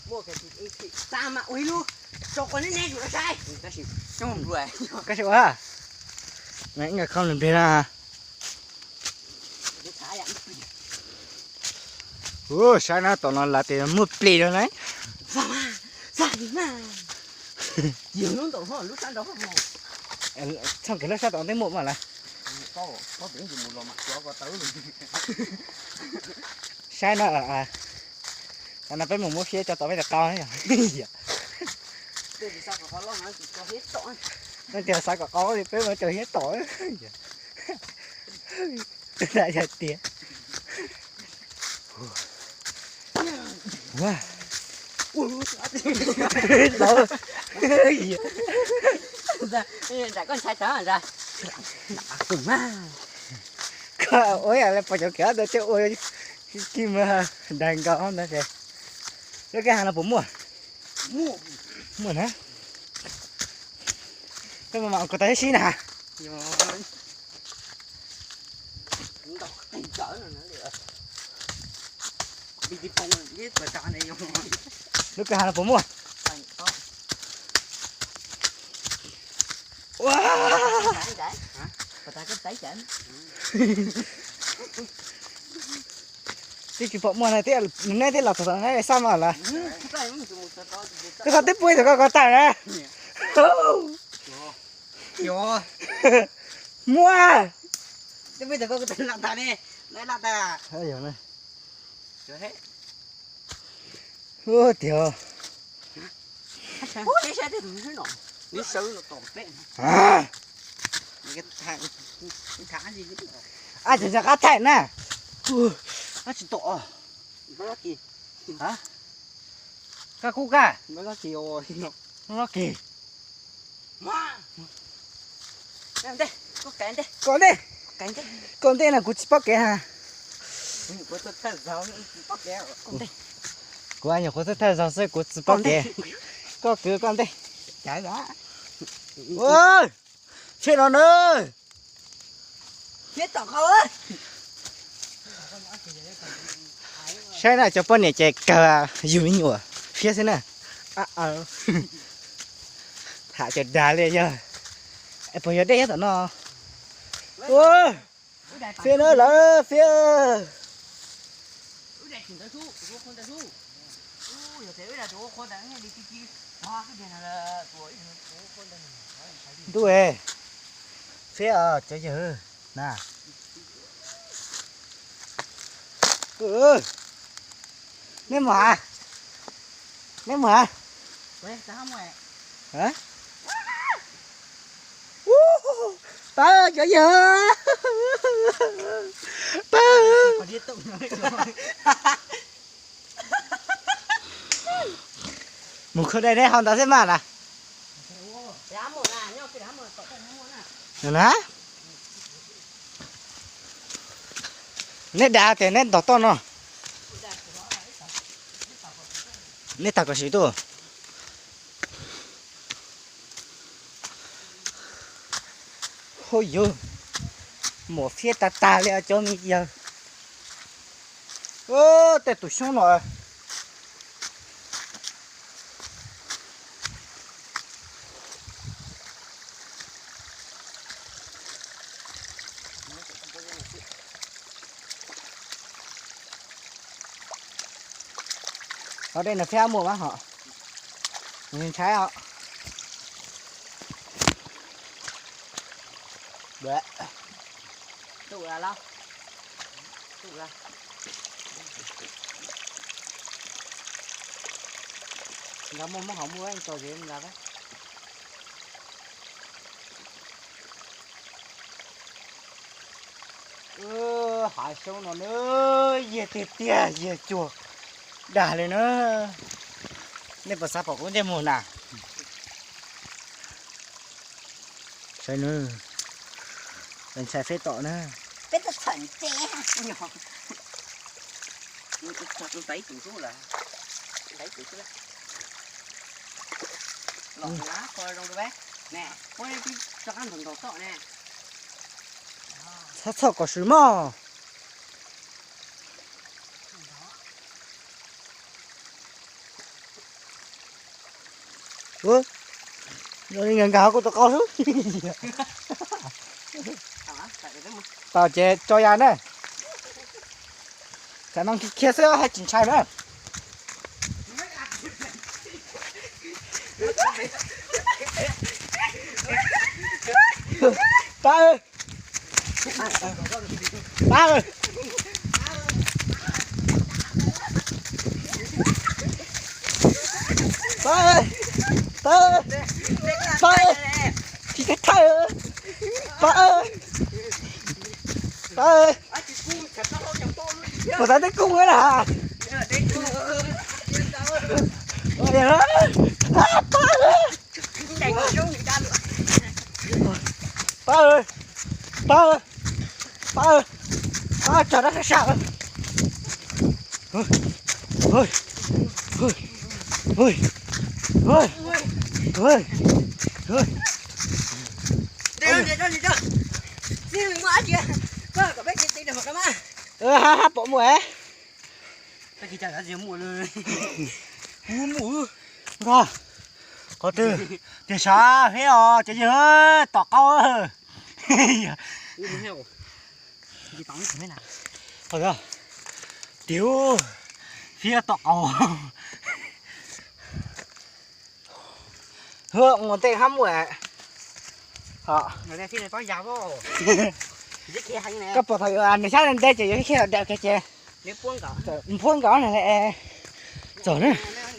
Muaj, xa mas ua ib lub, tso quav neb neb zus saib. Koj saib ua, ib nkawm khau nws npliag na. Ua, saib na, tom no lawv tias muaj plis no na. Txhob kev lub sab tom ntej muaj mas lawm. Saib no, qhov no peb mus muab siab tso tom peb tus qau na yom. Leej twg xav kom qau, peb mus tso siab tom. Tias koj ntshai tag, koj ua yam li pom cov kev ntawd thiaj ua, kis mas dag nkaus ntawd ces. Lub kwj ha no puas muaj? Muaj na. Koj mas mas koj tau sib na. Lub kwj ha no puas muaj? Twb tsis pom muaj na, neb twb los txog tom neb xaj mas lawm. Koj twb pub thaum koj ko tag na. Muaj. Tiag. Ab, tseem tseem qab thaij na. Ab, tsis tau. Koj kub kag. Koj ntej, koj ntej no kuv tsis paub kev ha. Kuv nyuam qhuav tuaj thawj zaug xwb kuv tsis paub kev. Koj kwv koj ntej. Tsheb no na. Saib na, cov poj niam ces kawg yug me nyuam fiab xwb na. Tham cov dag li yog. Es puas yog dej nyob tom no? Fiab na lawv fiab. Ntuj, fiab cov yawg na. Nej mus hav, nej mus hav. Pab cov yawg, pab. Mus khaws dej neb hau ntawd xwb mas na. Na, neb dag tias neb ntog toj no. Neb tag kom sim tuaj. Hauj yug, muam fiab tag tag li os cov me yawg. Tej tus xyoob no. Qhov dej no thiab muaj mas hos. Ntshai os. Nkawd muaj muab hauv muaj tso zeb nkawd. Hav xyoob no na, yiag tiag tiag, yiag cuag dag li na. Nej puas xav pom kuv ntsej muag na? Saib na, ntshai fiab tom na. Peb tuaj txhawm ntses. Los na, kho zoo rau, ne, tib rov qab ntaus ntaus toj ne. Txhob txhoj kom swm mog. Ua, nkag nkag kuv tus qau xwb. Tau ces tso ya na. Tsam no khiav xwb haj tsis ntshai na. Pab, pab, pab, pab, pab, tsis txhob thawj, pab, pab, puas xav teb kub na. Pab, pab, pab, pab, pab, tso rau sab sab. Hab pom muaj. Nkag qhov twg? Tiag sav heb os cov yawg, tom qau. Tiag, fiab tom qau. Hwb, ua ntej hab muaj. Koj pom thaum nws sab ntev ces yuav khiav khiav daim kiag ces npuab nkaus na. Txog na.